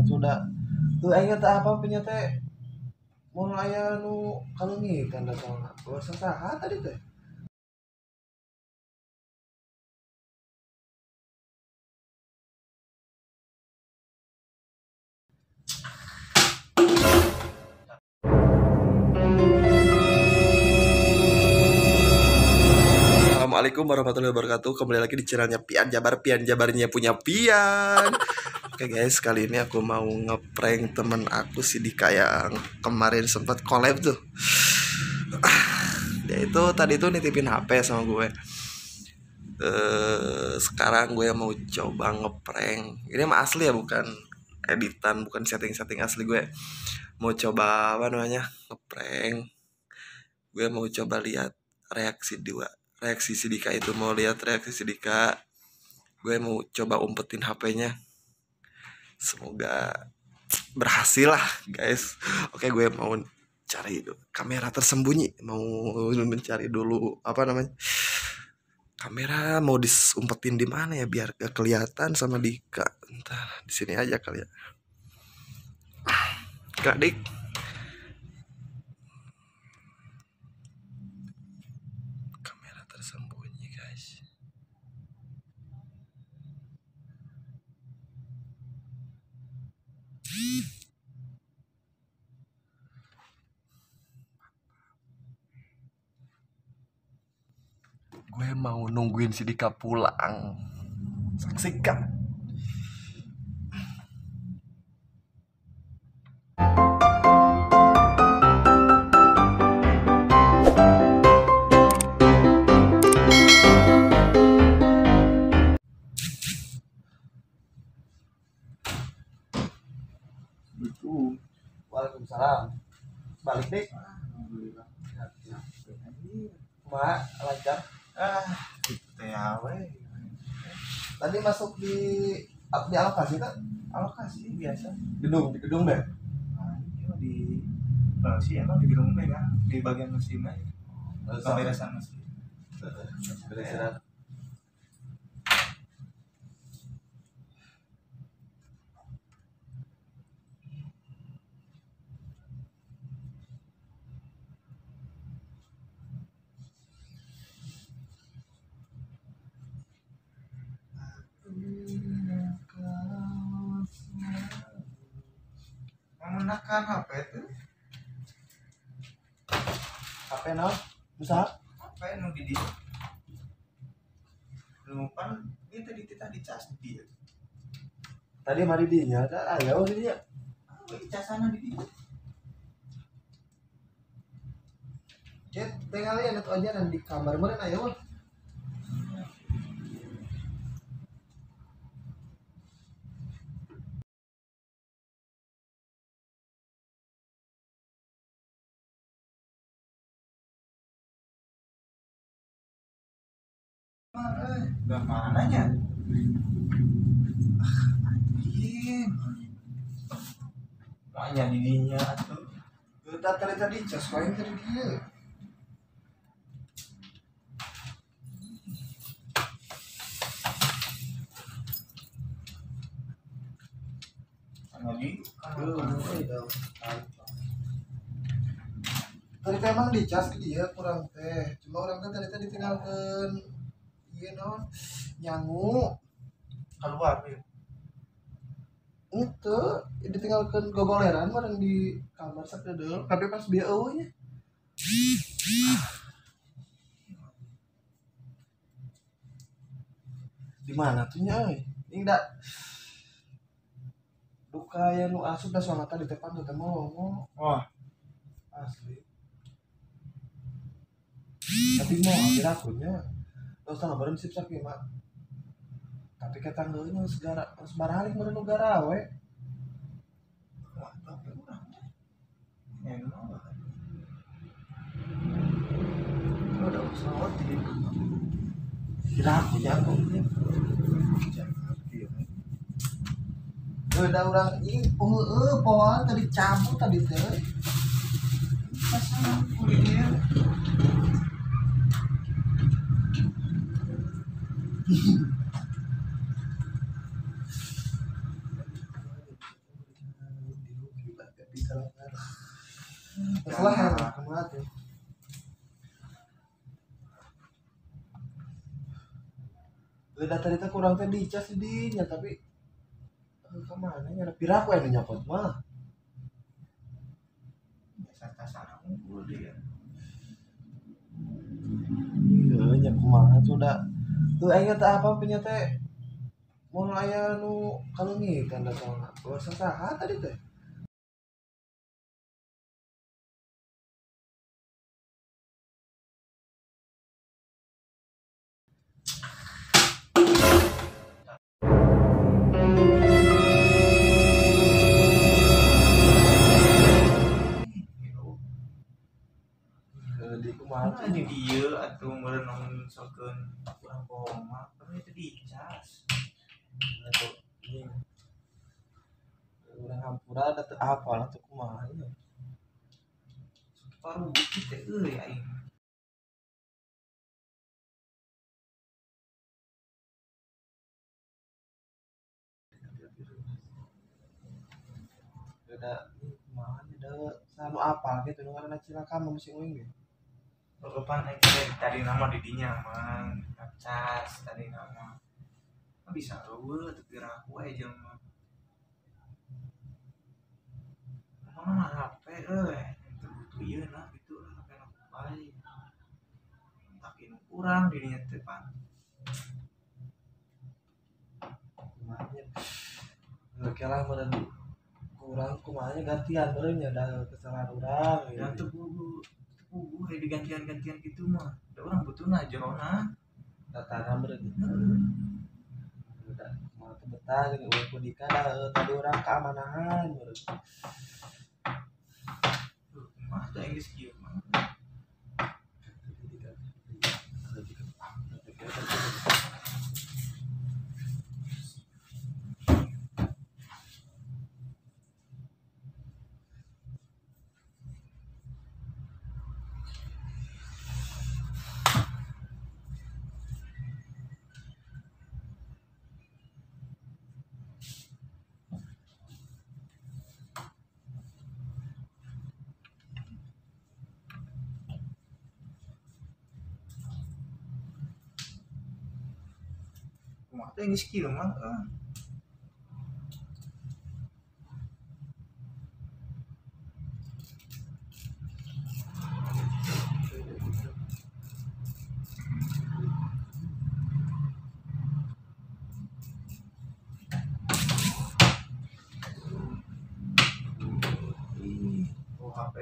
Atuh da teu aing teh apa punya teh mun aya nu kaleungitan da soalna. Bahasa saha tadi teh? Assalamualaikum warahmatullahi wabarakatuh. Kembali lagi di channelnya Pian Jabar, Pian Jabarnya punya Pian. Oke guys, kali ini aku mau ngeprank temen aku si Dika yang kemarin sempat collab tuh. Dia itu tadi tuh nitipin HP sama gue. Sekarang gue mau coba ngeprank. Ini mah asli ya, bukan editan, bukan setting-setting, asli gue. Mau coba apa namanya? Ngeprank. Gue mau coba lihat reaksi dua. Reaksi si Dika itu, mau lihat reaksi si Dika. Gue mau coba umpetin HP-nya. Semoga berhasil lah guys. Oke, gue mau cari kamera tersembunyi, mau mencari dulu apa namanya? Kamera mau diumpetin di mana ya biar gak kelihatan sama Dika. Entah di sini aja kali ya. Kak Dik. Kamera tersembunyi guys. Gue mau nungguin si Dika pulang. Saksikan. Waalaikumsalam. Balik deh. Alhamdulillah. Mak, lancar. Gitu teh we. Tadi masuk di alokasi kan? Alokasi biasa. Gedung, di gedung deh. Nah, iya di sih emang di gedung B kan, di bagian mesin aja. Pemberesan mesin. Beresan. Menggunakan HP itu. HP naon? Usaha? HP nu di dieu. Nu pan ieu tadi kita dicas di dieu. Tadi mah di dinya da aya di dieu. Dicasana di dieu. Cet, tinggal ya atuh aja di kamar meureun aya mah. Udah mananya? Anjing. Maknya didinya atuh. Udah tadi cas lain tadi dia. Lagi. Tadi emang dicas ke dia kurang teh. Cuma orang teh tadi ditinggalkeun. Iya non, nyangu keluar ya. Itu ditinggalkan gogoleran bareng di kamar sakedeul, tapi pas dia eueuh nya. Di mana tuh nya euy? Ini da duka ya nu asup da soalna tadi tepan tuh teh molongo. Wah, asli. Tapi mau akhir akunya. Terus tangga bareng sip sapi mak. Tapi ketanggeuna segara geus baralik meureun nu garawe. Wah, tapi urang teh. Enak. Udah usah di. Kira aku jago. Udah urang ih heueuh poa tadi cabut tadi teh. Pas aku di dieu. Kesalahan kumaha tuh. Udah tadi teh kurang teh dicas di dinya tapi kemana nya piraku anu nyopot mah. Biasa tasana unggul dia. Iya nya kumaha tuh da. Tuh aing teh apa punya teh mun aya nu kalungitan da soalna. Bahasa saha tadi teh? Mana di dieu atuh meureun sokeun kurang koma kan itu dicas. Atuh ieu. Urang hampura da teu apal atuh kumaha nya. Paru teh euy aing. Da kumaha nya da sanu apal kitu nu ngaranna cilaka mah musing uing ge. Lupa naik tadi nama didinya mang cas tadi nama bisa eueuh teu piraku aja mah mana HP euy teu butuh ieu nah kitu lah HP nu bae tapi nu kurang didinya teh pan kumaha nya oke lah meureun kurang kumaha nya gantian meureun nya da kesalahan urang dan teu butuh puguh digantian-gantian gitu mah. Da urang butuhna jerona. Tatana meureun. Udah kumaha teh betah jeung eueuh kudika da tadi urang keamanahan meureun. Kumaha teh geus kieu mah. Kumaha teh geus kieu mah. Ih, oh HP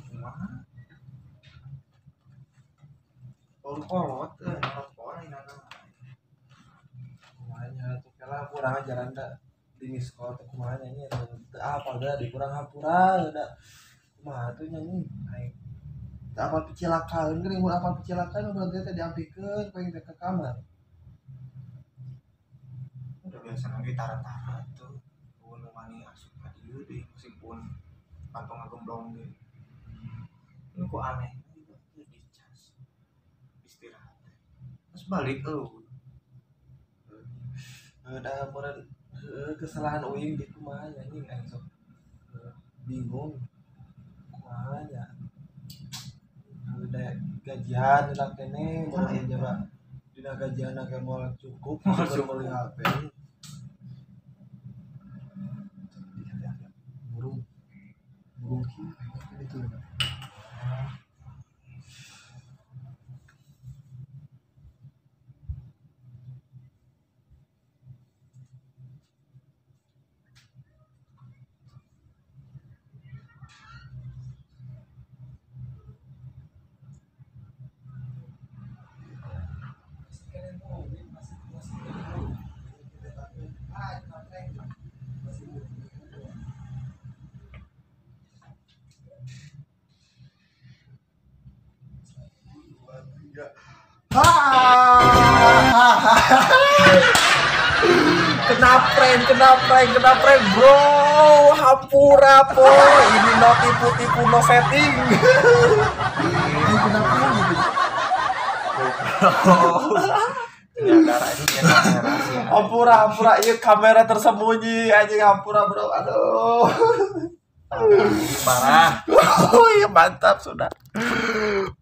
kumaha? Kolot kolot nana. Kurang ajaran da di miskol teh kumaha nya teu apal da di kurang hampura da kumaha tuh nya nih aing teu apal picilakaeun geuning mun apal picilakaeun urang teh diampikeun ku aing teh ke kamar. Udah biasa lagi tara-tara tuh nu wani asup ka dieu deui meskipun kantong ngagemblong ge. Ini kok aneh gitu dicas istirahat terus balik eueuh. Da meureun kesalahan uing di kumaha nya anjing aing sok bingung kumaha nya. Udah gajian hilang keneh meureun jaba dina gajian ge moal cukup meuli HP. Burung burung kieu itu. Kena prank bro, hampura po, ini no tipu-tipu no setting. Ini kena prank gitu. Hampura, iya kamera tersembunyi, anjing hampura bro, aduh. Parah. Oh iya, mantap sudah.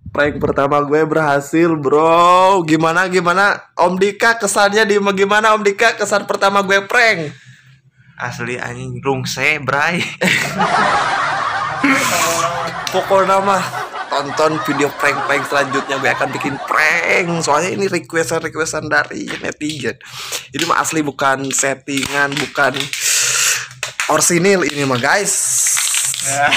Prank pertama gue berhasil, bro. Gimana gimana Om Dika kesannya di gimana Om Dika kesan pertama gue prank? Asli anjing rungse, bray. Pokoknya mah tonton video prank-prank selanjutnya, gue akan bikin prank. Soalnya ini requestan-requestan dari netizen. Ini mah asli, bukan settingan, bukan orsinil ini mah, guys. Ya.